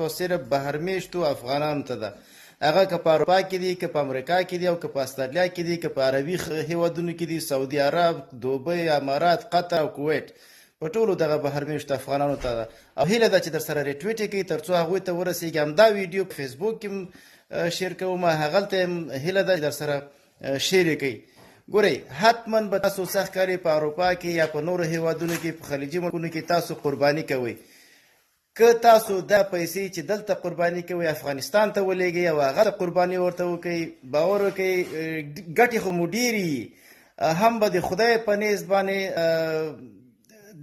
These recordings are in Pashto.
او صرف بهر میشتو افغانانو ته ده، هغه که په اروپا کې دي، که په امریکا کې دي او که په استرالیا کې دي، که په عربي هیوادونو کې دي، سعودي عرب، دوبۍ، امارات، قطر او کویت، په ټولو دغه بهر میشتو افغانانو ته ده او هیله ده چې در سره retweet یې کړئ ترڅو هغوی ته ورسیږي. همدا ویډیو په فیسبوک کې share کوم، هغلته هم هیله ده چې در سره share یې کړئ. ګورئ، حتما به تاسو سږ کال په اروپا کې یا په نورو هیوادونو کې، په خلیجي ملکونو کې تاسو قرباني کوئ. که تاسو دا پیسې چې دلته قرباني کوئ افغانستان ته ولېږئ او هغه ته قرباني ورته وکړئ، باور وکړئ ګټې خو مو ډېرې وي، هم به د خدای په نیز باندې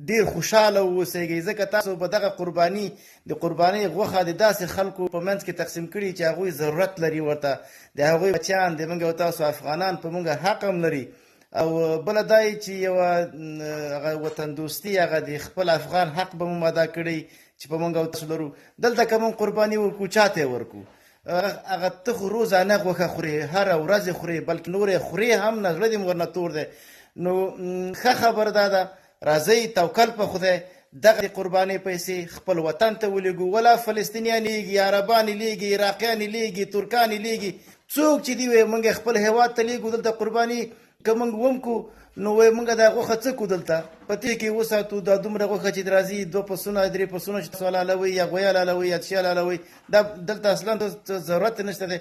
ډېر خوشحاله واوسېږئ، ځکه تاسو به دغه قرباني، د قربانۍ غوښه د داسې خلکو په منځ کې تقسیم کړي چې هغوی ضرورت لري ورته، د هغوی بچیان، د موږ او تاسو افغانان په موږ حق هم لري. او بله دا چې یوه هغه وطن دوستي، هغه د خپل افغان حق به مو ادا کړی چې په موږ او تاسو لرو. دلته که موږ قرباني ورکړو، چاته یې ورکړو؟ هغه ته خو روزانه غوښه خورې، هره ورځ یې خورې، بلکې نور یې خورې هم نه، زړه دې هم ورنه تور دی. نو ښه خبره دا ده، راځئ توکل په خدای، دغه د قربانۍ پیسې خپل وطن ته ولیږو. ولا فلسطینیان لیږي، عربان لیږي، عراقیان لیږي، ترکان لیږي، څوک چې دی وایي موږ خپل هیواد ته لیږو. دلته قرباني که موږ ومکو نو وایي موږ دا غوښه څه کو، دلته په تې کې وساتو؟ دا دومره غوښه چې راځي، دوه پسونه، درې پسونه چې تاسو حلالوئ یا غویه حلالوئ یا څه حلالوئ، دا دلته اصلا ضرورت نشته دی.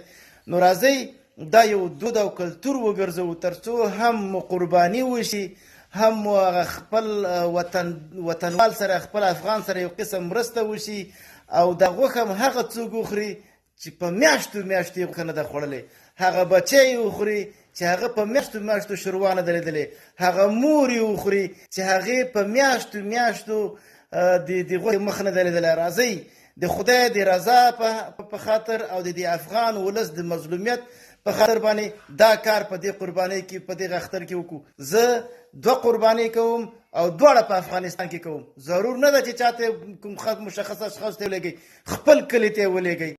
نو راځئ دا یو دود او کلتور وګرځوو، ترڅو هم مو قرباني وشي، هم مو هغه خپل وطن وطنوال سره، خپل افغان سره یو قسم مرسته وشي او دا غوښه هم هغه څوک وخوري چې په میاشتو میاشتو یې غوښه نه ده خوړلې، هغه بچی یې وخوري چې هغه په میاشتو میاشتو شوروا نه ده لیدلې، هغه مور یې وخوري چې هغې په میاشتو میاشتو د غوښې مخ نه ده لیدلی. راځئ د خدای د رضا په خاطر او د دې افغان ولس د مظلومیت په خاطر باندې دا کار په دې قربانۍ کې، په دې اختر کې وکړو. زه دوه قربانۍ کوم او دواړه په افغانستان کې کوم. ضرور نه ده چې چاته کوم مشخص اشخاص ته ولېږئ، خپل کلي ته ولېږئ.